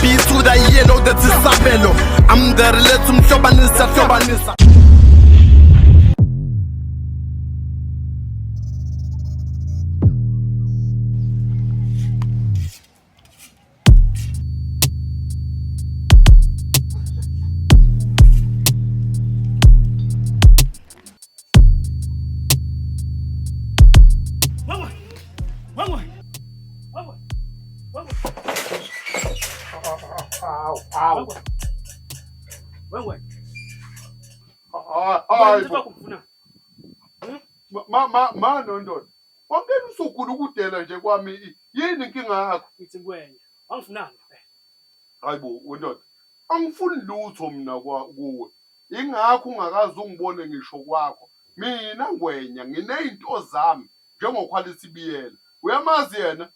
B to the yellow, that's isabelo. I'm the relate umhlobanisa hlobanisa. Wewe. Hayi Mtoto kumfuna. Ma ma ma nondoda. Wangena usugulukudela nje kwami. Yini inkinga yakho? Ngithi ngwenya. Wangifunani ngempela? Hayi bo wendoda. Angifuni lutho mina kwa kuwe. Ingakho ungakaze ungibone ngisho kwakho. Mina ngwenya nginezinto zami njengokhwalisa ibiyela. Uyamazi yena?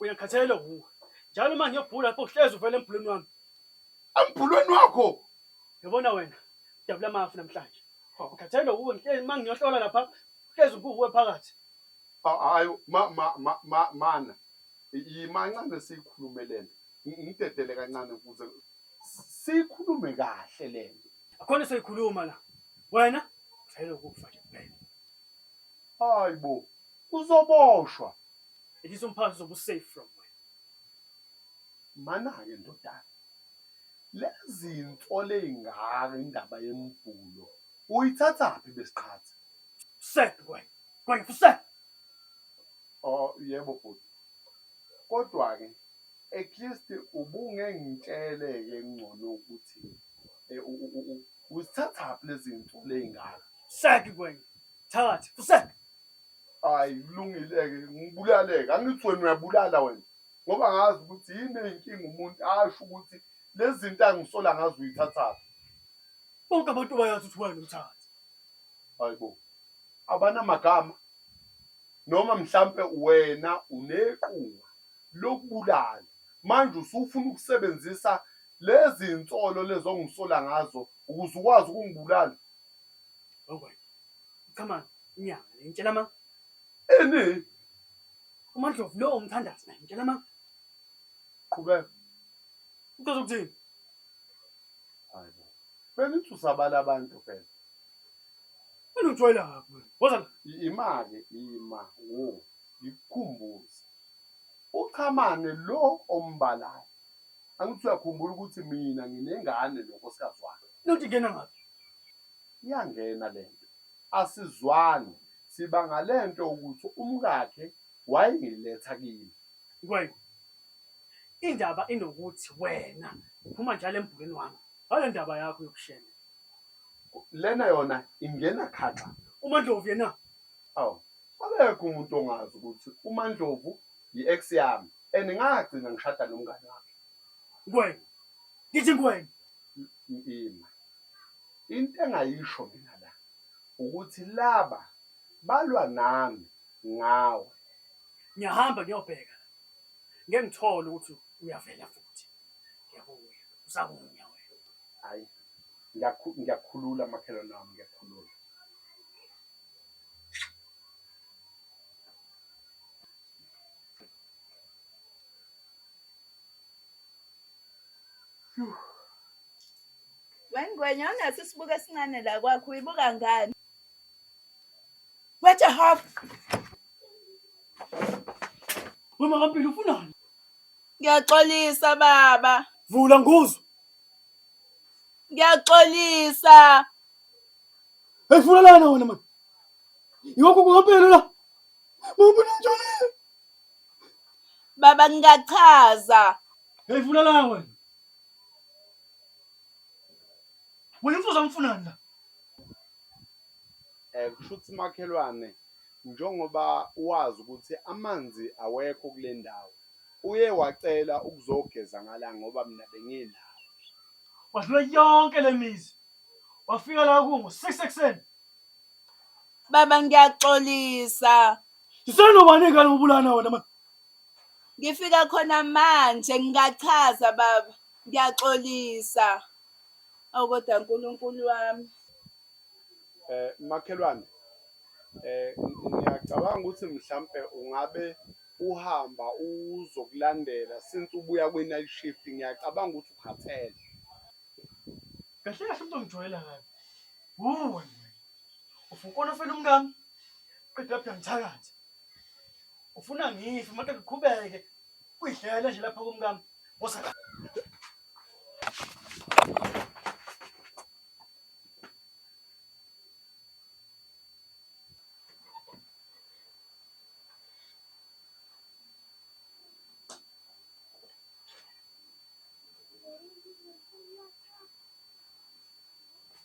Uyangikhathalela wuwe. Njalo uma ngiyobhula lapho uhlezi uvela embhulweni wami. Embhulweni wakho. Yabona wena, dabula amafu namhlanje. Ngikhathalelwe wuwe ngihlezi uma ngiyohlola lapha uhlezi kuwuwe phakathi. Hayi ma ma ma ma mana. Yima kancane siyikhulume lento. Ngidedele kancane ukuze siyikhulume kahle lento. Akhona soyikhuluma la. Wena uhlele ukufa nje kuphela. Hayi bo. Uzoboshwa. At least umphakathi uzobe usafe from wena. Mana-ke ndodana. Lezi nsolo ey'ngaka indaba yembhulo uyithathaphi besiqhatha? Fusek wena. Wena fusek. Oh yebo bhuti. Kodwa-ke at least ubungengitshele-ke ngcono ukuthi uzithathaphi lezi nsolo ey'ngaka. Fusek wena. Thatha. Fusek. Hayi kulungile-ke ngibulaleke angithi wena uyabulala wena ngoba ngazi ukuthi yini eyinkinga umuntu asho ukuthi lezi zinto angisola ngazo uyithathaphi. Bonke abantu bayazi ukuthi wena umthatha. Hayi bo. Abanamagama noma mhlampe wena unequnga lokubulala manje usufuna ukusebenzisa lezi nsolo lezi ongisola ngazo ukuze ukwazi ukungibulala. Wena. Uchamani inyanga le ngitshela ma. Ini? UMandlovu lo umthandazi naye ngitshela ma. Qhubeka. Uchaza ukuthini? Hayi bo. Bengithi usabala abantu phela. Wena ungijwayela kabi wena. Woza la. Imali ima wo ngikukhumbuze. Uchamane lo ombalayo. Angithi uyakhumbula ukuthi mina nginengane nonkosikazi wakhe. Lento ingena ngaphi? Iyangena lento. Asizwani sibanga lento ukuthi umkakhe wayengiletha kimi. Ngwenya. Indaba inokuthi wena uphuma njalo embhulweni wami. Ngale ndaba yakho yokushena. Lena yona ingena khaxa. UMandlovu yena? Awu, akekho umuntu ongazi ukuthi uMandlovu yi-ex yami and ngagcina ngishada nomngane wakhe. Ngwenya. Ngithi ngwenya. Ima. Into engayisho mina la ukuthi laba balwa nami ngawe. Ngiyahamba ngiyobheka la. Ngeke ngithole ukuthi uyavela futhi. Ngiyabuya. Usakunya wena. Hayi. Ngiyakhulula makhelwane wami ngiyakhulula. Wengwenya unaso isibuko esincane la kwakho uyibuka ngani? WeJehova. Wema kaMpilo ufunani? Ngiyaxolisa baba. Vula nguzwe. Ngiyaxolisa. Hey vula lana wena man. Iwakho kukaMpilo la. Mama njani? Baba ngingachaza. Hey vula la wena. Wena imfuzo amfunani la? Kusho ukuthi makhelwane njengoba wazi ukuthi amanzi awekho kule ndawo uye wacela ukuzogeza ngala ngoba mina bengilawo. Wadlula yonke le mizi. Wafika la kungo 6 ekuseni. Baba ngiyaxolisa. Sisenobani ingane ubulana wena manje? Ngifika khona manje ngingachaza baba. Ngiyaxolisa. Awu kodwa Nkulunkulu wami. Makhelwane, ngiyacabanga ukuthi mhlampe ungabe Uhamba uzokulandela since ubuya kwi-night shift ngiyacabanga ukuthi ukhathele. Kahle kahle umuntu ongijwayela kabi. Wuwe wena. Ufuna ukonofela umkami? Qeda lapha uyangithakatha. Ufuna ngife maqeda uqhubeke uyidlela nje lapha kumkami. Woza la.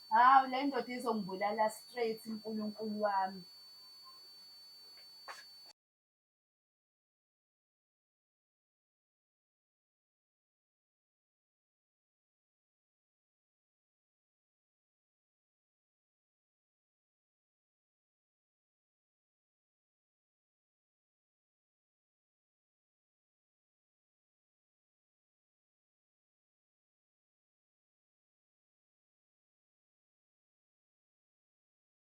Hawu le ndoda izongibulala straight uNkulunkulu wami.